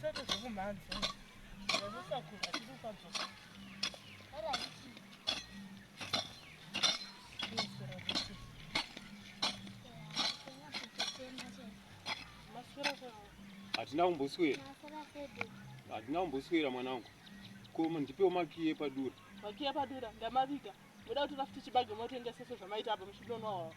Tisati zvekumhanza. Ndazosakura tiri kupadzoka. Hatina kumboswera. Hatina kumboswera mwanangu. Ko ndipewo makiyi epadura. Makiyi epadura ndamaviga. Muda kutora futi chibage motengesa sezvamaita apa muchidonwa wawa.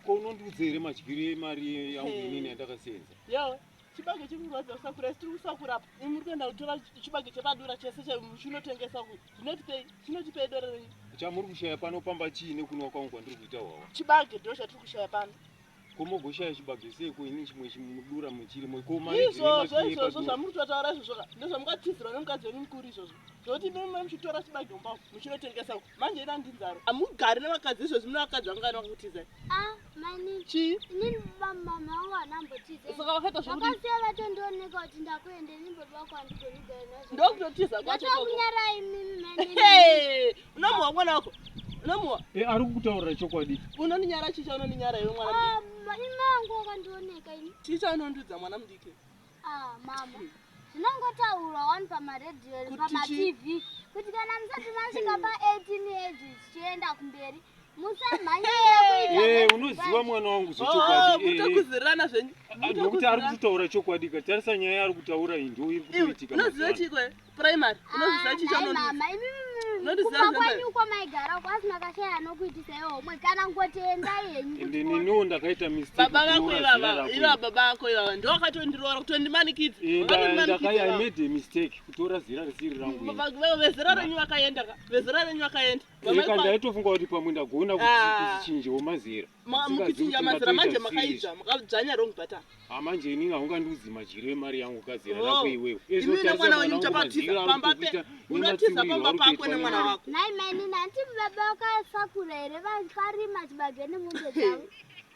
Ko unondiudza here madyiro emari yangu inini yandakasenza? Yewe chibage chiri kurwadza kusakura isu tiri kusakura apa. Imi muri kuenda kutora chibage chepadura chese chinotengesa ku. Zvinotipei? Chinotipei doro renyu? Chamuri kushaya pano pamba chii nekunwa kwangu kwandiri kuita hwawa? Chibage ndo chatiri kushaya pano. Ko mogoshaya chibage seiko ini chimwe chimudura muchirimo ko mari Izvozvo izvozvo zvamuri kutotaura izvozvo ka ndozvamukatizirwa nemukadzi wenyu mukuru izvozvo zvokuti imi mai muchitora chibage mumba umu muchinotengesa uko manje ina ndinzaro hamugari nevakadzi izvozvi mune vakadzi vangani vakakutizai Ah, mainini. chii Inini baba mama vangu hanambotiza. saka vakaita zvokuti Vakasiya vatondioneka kuti ndakuenda ini baba vako handigoni kugara nazvo. ndokutotiza kwacho ikoko Ndatokunyarai mimi mainini. Hey, unomuwa mwana wako unomuwa Eh, ari kukutaurira chokwadi. Unondinyara chii chaunondinyara iwe mwana mudiki? Ah, imi wangu wakandioneka ini. Chii chaunondiudza mwana mudiki? Ah, mama. Zvinongotaurwa wani pamaredhiyo Kuti pamatv kuti kana musati masvika pa 18 years zvichienda kumberi musamhanyire kuita Eh, zve- unoziva mwana wangu Oh, zvechokwadi. Eh, eh. mutokuzirana zvenyu. Ah, Nokuti ari kutaura chokwadi ka tarisa nyaya yaari kutaura iyi ndo iri Iwe, kutoitika. unoziva mazuva ano. chiiko eh? Primary. Unoziva Ah, chii nhai chaunondiudza? mama imi Unondiziva kumba zvembe? kwenyu kwamaigara uko asina kashaya anokuitisai homwe kana ngotiendai henyu Ende kuchikoro. neniwo ndakaita mistake Baba vako kuroora zera ivava, rako ivava baba vako ivava ndo vakatondiroora kutondimanikidza. iri. Eh, Vakatondimanikidza ndakai I ivava. made a mistake kutora zera risiri rangu iri. Vezera renyu vakaenda ka. Vezera renyu vakaenda. Eka ndaitofunga kuti pamwe ndagona Ah. kuchinjawo mazera. Ndisingazivi Mukuchinja kuti mazera manje ndatoita makaidza, makadzvanya wrong button. Ah, manje inini haungandiudzi madyiro emari yangu kazera Oh. rako iwewe. Imi nemwana wenyu muchapatiza pamba pe. Unotiza pamba pako nemwana wako. Nhai mainini hanti baba vakasakura here vakarima chibage nemombe dzavo.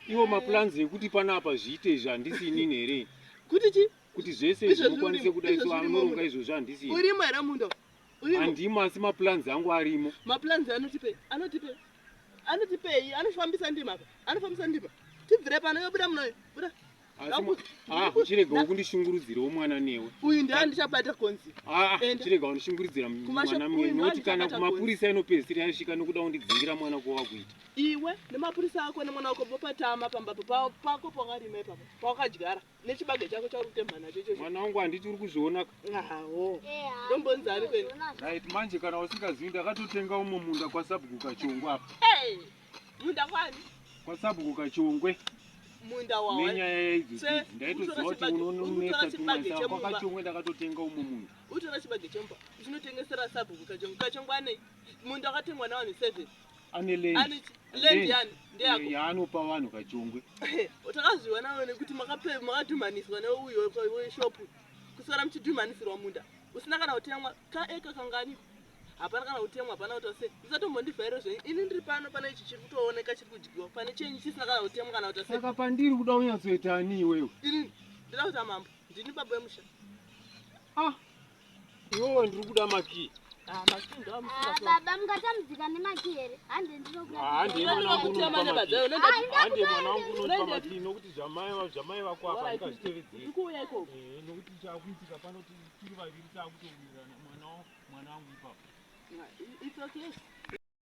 Iwo maplans ekuti panapa zviite izvi handisi inini here? Kuti chi? Kuti zvese izvi Izvozvi mukwanise urimo, kudai so izvozvi urimo anoronga munda. izvozvo handisi ini. Urimo here munda? Urimo. Handimo asi maplans angu arimo. Maplans anotipei? Anotipei? Anotipei? Anofambisa ndima apa. Anofambisa ndima. Tibvire pano yobuda munoyo. Buda. Asi Ndaku- ah, chirega kundishungurudzirawo mwana newe. Uyu ndiye andichabata konzi. Ah, Enda. chirega kundishungurudzira Kumasho- mwana uyu mwe nokuti kana ndiye kumapurisa inopedzisira yasvika nokuda kundidzingira mwana kwawakuita. Iwe nemapurisa ako nemwana wako bopatama pamba pako pawakarima ipapo. Pawakadyara nechibage chako chauri kutemha nacho ichocho. Mwana wangu handiti uri kuzviona ka? Awo. Eh, ah, Ndombonzani kwenu? ndozviona Right, manje kana usingazivi ndakatotenga umwe munda kwasabhuku Kachongwe apa. Hey! Munda kwani? Kwasabhuku Kachongwe Munda wawa. nenyaya yaidzo Se, idzi ndaitoziva utora kuti chibage- unotora unonetsa chibage tumasa chemumba. kwakachongwe ndakatotenga umwe munda. Utora chibage chemba. Uchinotengesera sabhuku Kachongwe. Kachongwe anei? Munda wakatengwa navanhu 7. Ane land. Ane chi- land yani ndeyako. Yaanopa vanhu Kachongwe. Takazviona nekuti makadhumaniswa neuyo weshopu kuswera muchidhumanisirwa munda usina kana kutemwa kaeka kangani hapana kana kutemwa hapana kuita sei musatombondivhaire zvenyu ini ndiri pano pane ichi chiri kutooneka chiri kudyiwa pane chenyu chisina kana kutemwa kana kuita sei Saka pandiri kuda kunyatsoita ani iwewe? ini ndida kuita mambo ndini baba wemusha Ah. Iwewe ndiri kuda makii. Ah, makii ndo Ah, amusingatora. baba mungatambudzika nemaki here hande Hande ndinokuratidza mwana wangu Unoda unopa kutema makii. nebadza, unoenda- Hande mwana wangu unopa Unoenda- makii nokuti zvamai zvamai vako apa Alright. ndikazvitevedzera. Ndiri kuuya ikoko Eh, nokuti chakuitika pano tiri vaviri takutowirirana mwana wangu mwana wangu ipapo. It's okay.